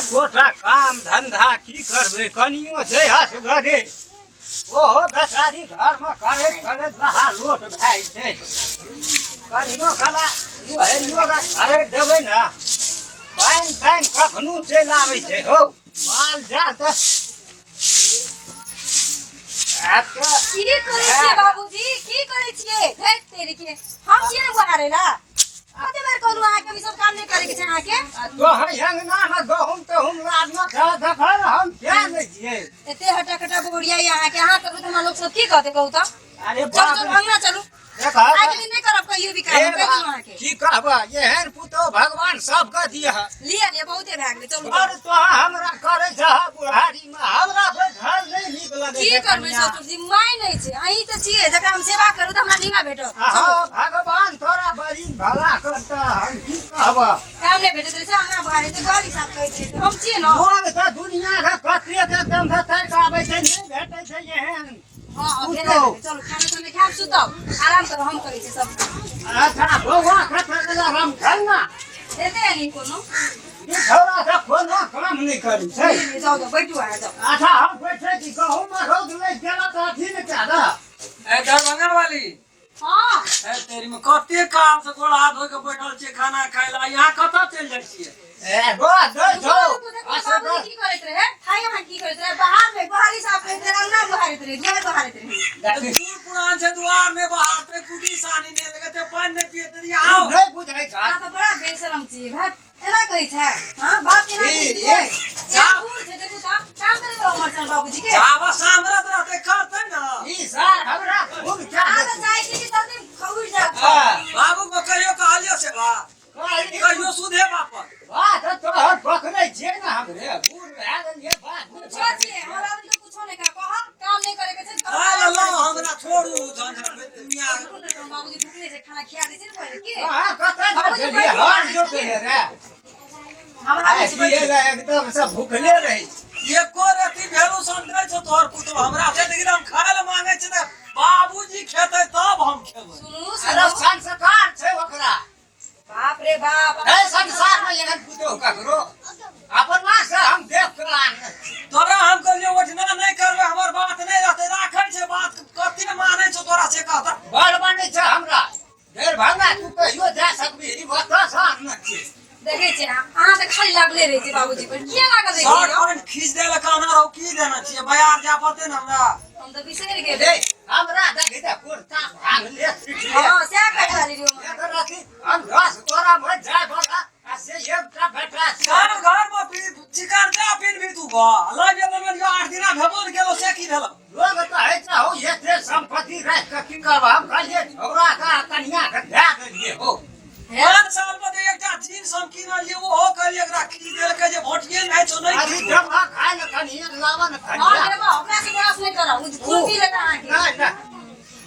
एकोटा काम धंधा की करबै कनियो छै असगरे ओहो बेचारी घरमे करैत करैत बहा लोट भए छै कनियो कला मुहैयो करैत देबै ने पानि तानि कखनो चलि आबै छै हौ माल जाल तऽ की करै छियै बाबूजी की करै छियै धैत तेरी के हम छियै ने बुहारे ला कते बेर कहलहुँ अहाँके हम ई सब काम नहि करे के छै अहाँके तोहर अंगनामे गहुम तहुम लादना छह देखल हम क्या नहि छियै एते हटा कटा बोरिया ये अहाँके अहाँ करबै तऽ हमरा लोक सब की कहतै कहू तऽ अरे चलू बाप चलू रे अंगना चलू देख आइ के दिन नहि करब कहियो भी काम हे हम कहि देलहुँ अहाँके की कहबह एहन पुतोह भगवान सबके दियह लिअ लिअ बहुते भए गेलै चलू और तो हमरा करै छह बुढ़ारीमे हमरा बैठल नहि नीक लगै की छै करबै कनियाँ। ससुर जी माय नहि छै अहीं तऽ छियै जकरा हम सेवा करू तऽ हमरा नीमा भेटत अहाँ भगवान तोरा बड़ी भला करतह हम की कहबह काम नहि भेटैत रहै छै अंगना बहारै छै गाड़ी साफ करैत रहै छै हम छियै ने लोग तऽ दुनिया के कतेक एकदम से तड़ि आबै छै नहि भेटै छै एहन हँ हँ सुतू। भेलै भेलै। चलू खाना ताना खायब सुतब आराम करू हम करै छी सब काम। अच्छा बौआ कतऽ हम खाइ ना हेतै अहीं कोनो ई छौड़ा सब कोनो काम नहि करै छै नहीं, नहीं, जाओ जाओ बैठू अहाँ जाओ अच्छा हम बैठे छी गहूँमे रौद लागि गेल तऽ अथी नहि कए दह ए दरभंगा वाली हाँ ए तेरी में कते काल से गोड़ हाथ धोइ के बैठल छियै खाना खाय ला यहाँ कतऽ चलि जाइ छियै ए गोड़ धोइ छौ बाबूजी की करैत रहे थाई अहाँ की करैत रहे बाहर में बहारी साफ करैत रहे अंगना बहारैत रहे दुआर बहारैत रहे दूर पुरान छै दुआर में बहारते कुटी सानी नहि लगते पानि नहि पियते आओ नहि बुझै छ अहाँ तऽ बड़ा बेशरम छी भाई एना कहै छै हाँ बाप एना कहै छै जा। बूढ़ छै देखू तऽ काम करे बला उमर छल बाबूजी के जाबा सामरत रहते करते ना ई सार हमरा खूब अहाँ चाह तऽ चाहै छी कि जल्दी खौर जायब हाँ बाबू को कहियो कहलियो से बा कहियो सुधे बापर बात तोहर पकड़ै छियै ने हमरे बूढ़ भए गेलियै बात कुछो छियै हमरा बाबूजी के कुछो नहि कह कह काम नहि करे के छै खाय ला लो हमरा छोड़ू झंझट में दुनिया बाबूजी भुखले छै खाना खिया दै छै ने पहिले की अहाँ कतऽ गेलियै हर जोते रे हमरा आइ पियै लए एकदम से भूखले रहै छी एको रति भेलू सन दै छौ तोहर पुतोह हमरा से लेकिन हम खाय ला मांगे छी तऽ बाबूजी खेतै तब हम खेबै सुनू अरे सुनू संस्कार छै ओकरा बाप रे बाप एहि संसार में एहन पुतोह ककरो अपना से हम देख के आनने छी। तोरा हम कहलियो ओठना नहि करबै हमर बात नहि रहतै राखै छै बात कते मानै छौ तोरा से कहता बड़ बनै छै हमरा दरभंगा तू कहियो जा सकबी ई ओतऽ से आनने छी देखै छियै अहाँ तऽ खाली लागले रहै छै बाबूजी पर किया लागल रहै शर्ट छियै पैंट खींच दे लए कहना रहौ की देना छियै बाजार जाय पड़तै ने हमरा हम तऽ बिसरि गेल रे हमरा देखी तऽ कुर्ता भांगले सीटले हँ सएह कहै वाली रहियो हम एकर अथी हम दस गोरा में जाय बला आ से एकटा बेटा छै घर घर में पी चिकन का पीन भी तू गा लग गेलो ने जो 8 दिना भेबो ने गेलो से की भेलो लोग कहै छै हौ एते संपत्ति राखि कऽ की करब हम कहलियै छौड़ा के आ कनिया के दए देलियै हौ 5 साल में तऽ एकटा जीन्स हम किनलियै ओहो कहलियै एकरा खींच देलकै जे भोटिए नहि छौ नहि अभी खींचबो। जमा खाय ने कनिया लावा ने हँ कनिया देबो ओकरा से बरस नहि करब ओ खुरपी लेता अहाँके नहि नहि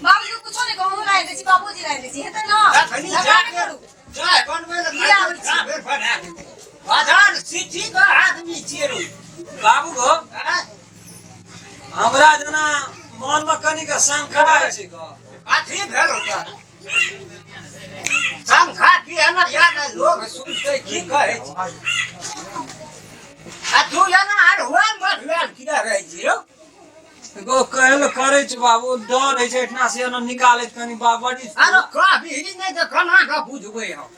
बाबूजी के कुछो नहि कहू हम राखि दै छी बाबूजी राखि दै छी हेतै ने अखनी झगड़ा नहि चाय करू चाय बनबै लए की आबै छी? चाय बेर बना देबै। बाजार सिटी के आदमी छियै रौ। बाबू गो आँय? हमरा जेना मन में कनिक शंका होइ छै गो अथी भेल ओकर शंखा की एना याद लोग सुनते की कहै छै आ तू एना आर हुआ मधुआल किया रहै छी रौ गो कहल करै छै बाबू डर होइ छै एहिठिना से एना निकालैत कनि बा बड़ी अरे कहबही नहि तऽ केना कऽ बुझबै हम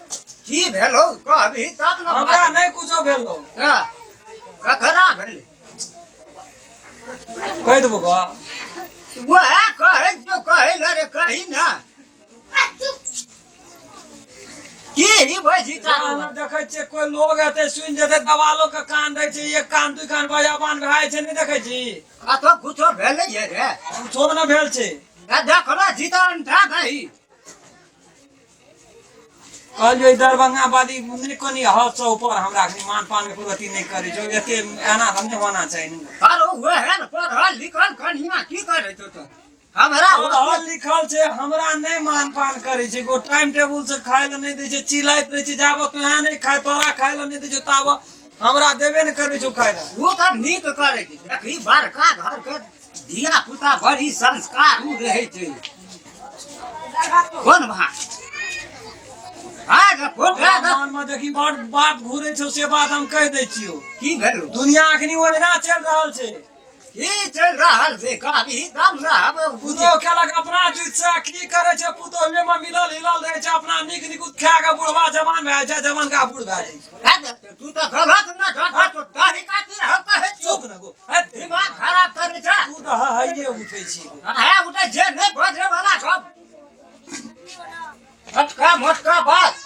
की भेलौ कहबही तब ने हमरा नहि कुछो भेलो हँ, ककरा भेलै कहि देबो गो वएह कहै जो कहै लए रे कही ने की ही भैसी चारू हम देखै छियै कोई लोग एतै सुनि जेतै दवालो के कान दै छै एक कान दू कान बजाबान भए जाइ छै नहि देखै छी कतौ कुछो भेलै ये रे कुछो नहि भेल छै आ देखलो छी तऽ अंठा दही कहलियै दरभंगा वाली नहि कनि हद से ऊपर हमरा कनि मान पान एको रत्ती नहि करै छै एते एना हम नहि होना चाही ने अरे वएह ने पढ़ल लिखल कनिया की करै छौ तो हमरा पढ़ल लिखल छै हमरा नहि मान पान करै छै गो टाइम टेबुल से खाय लए नहि दै छै चिल्लाइत रहै छै जाबऽ तोहे नहि खाय तोरा खाय लए नहि दै छौ ताबऽ हमरा देबे नहि करै छौ खाय लए ओ तऽ नीक करै छै देखी बड़का घर के धिया पुता बड़ी संस्कार रहै छै कोन भात हाँ गे, फूट हमरा गे, मन में देखी बड़ बात घूरे छौ से बात हम कहि दै छियौ। की भेलो? दुनिया अखनी ओहिना चलि रहल छै। की चलि रहल छै? कहबी तब ने हम पुतोह केलक अपना जुति से की करै छै, पुतोहुए में मिलल हिलल रहै छै, अपना नीक निकुत खा के बुढ़वा जवान भए जाइ छै, जवान का बूढ़ भए जाइ छै। तू तऽ गलत न झट तो दही काटी हम कहै छियौ। चुप न गो हैत। दिमाग खराब करै छै। तू तऽ हइये उठै छी। हे उठै जे नहि बजरे वाला सब मोटका मोटका बात।